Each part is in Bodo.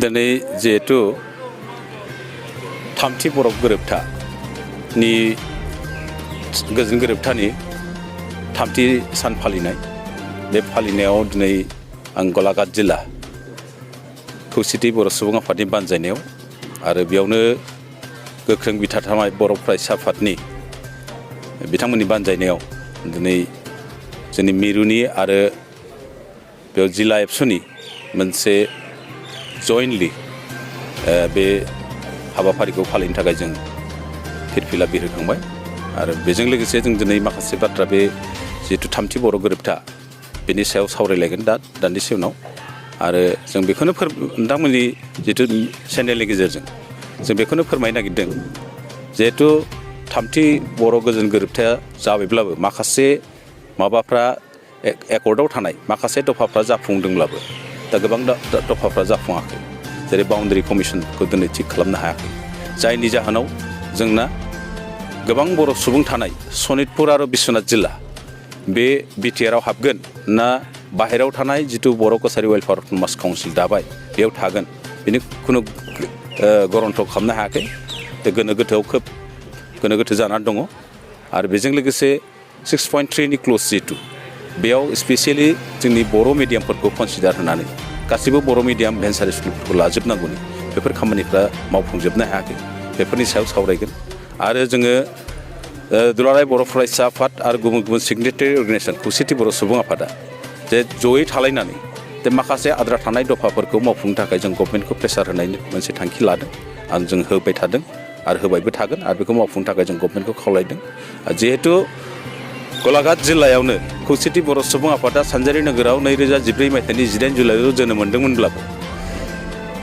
दिनै जिहेतु थामथि बर' गोरोबथानि गोजोन गोरोबथानि थामथि सान फालिनाय बे फालिनायाव दिनै आं गलाघाट जिल्ला खौसेथि बर' सुबुं आफादनि बानजायनायाव आरो बेयावनो गोख्रों बिथा थानाय बर' फरायसा आफादनि बिथांमोननि बानजायनायाव दिनै जोंनि मिरुनि आरो बेयाव जिल्ला एबसुनि मोनसे जयेन्टलि बे हाबाफारिखौ फालिनो थाखाय जों फिरफिला बिरहोखांबाय आरो बेजों लोगोसे जों दिनै माखासे बाथ्रा बे जिहेतु थामथि बर' गोरोबथा बेनि सायाव सावरायलायगोन दान्दिसे उनाव आरो जों बेखौनो नोंथांमोननि जितु चेनेलनि गेजेरजों जों बेखौनो फोरमायनो नागिरदों जिहेतु थामथि बर' गोजोन गोरोबथाया जाबायब्लाबो माखासे माबाफ्रा एकर्डआव थानाय माखासे दफाफ्रा जाफुंदोंब्लाबो दा गोबां दफाफ्रा जाफुङाखै जेरै बाउन्डारि कमिसनखौ दिनै थिग खालामनो हायाखै जायनि जाहोनाव जोंना गोबां बर' सुबुं थानाय सनितपुर आरो बिश्वनाथ जिल्ला बे बिटिआरआव हाबगोन ना बाहेरायाव थानाय जितु बर' कसारि वेलफेयार अट'नमास काउन्सिल दाबाय बेयाव थागोन बेनि खुनु गरन्थ खालामनो हायाखै गोनो गोथोआव खोब गोनो गोथो जानानै दङ आरो बेजों लोगोसे 6.3नि क्ल'ज जितु बेयाव स्पेसियेलि जोंनि बर' मिडियामफोरखौ कनसिडार होनानै गासैबो बर' मिडियाम भेन्सार स्कुलफोरखौ लाजोबनांगौनि बेफोर खामानिफ्रा मावफुंजोबनो हायाखै बेफोरनि सायाव सावरायगोन आरो जोङो दुलाराय बर' फरायसा आफाद आरो गुबुन गुबुन सिगनेटारि अर्गेनाइजेसन खौसेथि बर' सुबुं आफादा जे जयै थालायनानै जे माखासे आद्रा थानाय दफाफोरखौ मावफुंनो थाखाय जों गभर्नमेन्टखौ प्रेसार होनायनि मोनसे थांखि लादों आरो जों होबाय थादों आरो होबायबो थागोन आरो बेखौ मावफुंनो थाखाय जों गभर्नमेन्टखौ खावलायदों जिहेतु गलाघाट जिल्लायावनो खौसेथि बर' सुबुं आफादा सानजारि नोगोराव 2014 मायथाइनि 18 जुलाइआव जोनोम मोन्दोंमोनब्लाबो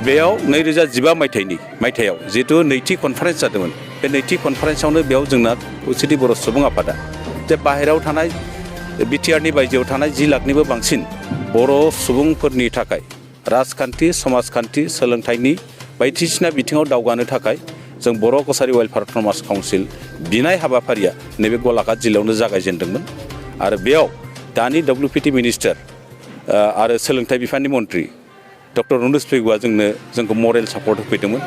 बेयाव 2015 मायथाइयाव जिहेतु नैथि कनफारेन्स जादोंमोन बे नैथि कनफारेन्सआवनो बेयाव जोंना खौसेथि बर' सुबुं आफादा जे बाहेरायाव थानाय बिटिआरनि बायजोआव थानाय 10 लाखनिबो बांसिन बर' सुबुंफोरनि थाखाय राजखान्थि समाजखान्थि सोलोंथाइनि बायदिसिना बिथिङाव दावगानो थाखाय जों बर' कसारि वेलफेयार अट'नमास काउन्सिल बिनाय हाबाफारिया नैबे गलाघाट जिल्लायावनो जागायजेनदोंमोन आरो बेयाव दानि WPT मिनिस्टार आरो सोलोंथाइ बिफाननि मन्थ्रि डक्टर रुनुज पेगुआ जोंखौ मरेल सापर्ट होफैदोंमोन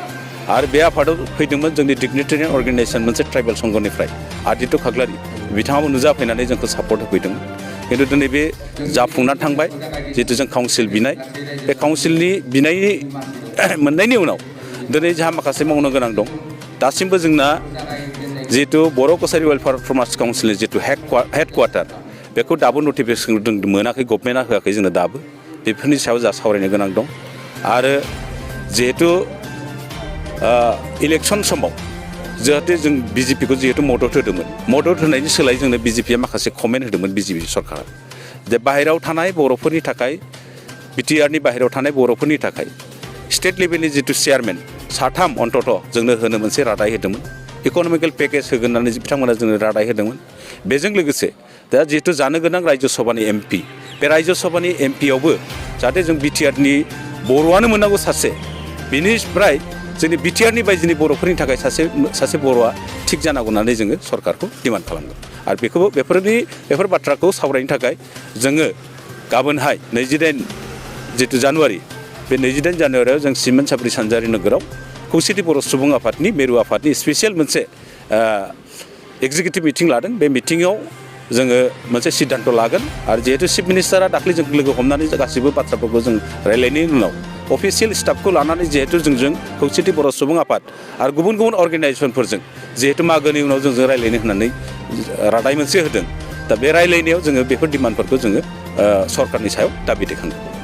आरो बे आफादाव फैदोंमोन जोंनि डिगनिटेरियान अर्गेनाइजेसन मोनसे ट्राइबेल संघनिफ्राय आदित्य खाख्लारि बिथाङाबो नुजाफैनानै जोंखौ सापर्ट होफैदोंमोन खिन्थु दिनै बे जाफुंनानै थांबाय जिहेतु जों काउन्सिल बिनाय बे काउन्सिलनि बिनायनि मोननायनि उनाव दिनै जोंहा माखासे मावनो गोनां दं दासिमबो जोंना जिहेतु बर' कसारि वेलफेयार अट'नमास काउन्सिलनि जितु हेडक्वार्टार बेखौ दाबो नटिफिकेसन मोनाखै गभर्नमेन्टआ होआखै जोंनो दाबो बेफोरनि सायाव जा सावरायनो गोनां दं आरो जिहेतु इलेक्सन समाव जाहाथे जों बिजेपिखौ जिहेतु मदद होदोंमोन मदद होनायनि सोलायै जोंनो बिजेपिया माखासे कमेन्ट होदोंमोन बिजेपि सरकारा जे बाहेरायाव थानाय बर'फोरनि थाखाय बिटिआरनि बाहेरायाव थानाय बर'फोरनि थाखाय स्टेट लेभेलनि जितु चेयारमेन साथाम अन्तत जोंनो होनो मोनसे रादाय होदोंमोन इक'नमिकेल पेकेज होगोन होननानै बिथांमोना जोंनो रादाय होदोंमोन बेजों लोगोसे दा जिहेतु जानो गोनां रायजो सभानि एमपि बे रायजो सभानि एमपियावबो जाहाथे जों बिटिआरनि बर'आनो मोननांगौ सासे बेनिफ्राय जोंनि बिटिआरनि बायजोनि बर'फोरनि थाखाय सासे बर'आ थिग जानांगौ होननानै जोङो सरकारखौ डिमान्ड खालामगोन आरो बेफोर बाथ्राखौ सावरायनो थाखाय जोङो गाबोनहाय 28 जितु जानुवारि बे 28 जानुवारियाव जों सिमेन्ट सापरि सानजारि नोगोराव खौसेथि बर' सुबुं आफादनि मिरु आफादनि स्पेसियेल मोनसे एग्जिकिउटिभ मिटिं लादों बे मिटिङाव जोङो मोनसे सिद्धान्त लागोन आरो जिहेतु चिफ मिनिस्टारा दाख्लै जों लोगो हमनानै गासैबो बाथ्राफोरखौ जों रायलायनायनि उनाव अफिसियेल स्टाफखौ लानानै जिहेतु जोंजों खौसेथि बर' सुबुं आफाद आरो गुबुन गुबुन अर्गेनाइजेसनफोरजों जिहेतु मागोनि उनाव जोंजों रायलायनो होननानै रादाय मोनसे होदों दा बे रायलायनायाव जोङो बेफोर डिमान्डफोरखौ जोङो सरकारनि सायाव दाबि दैखांगोन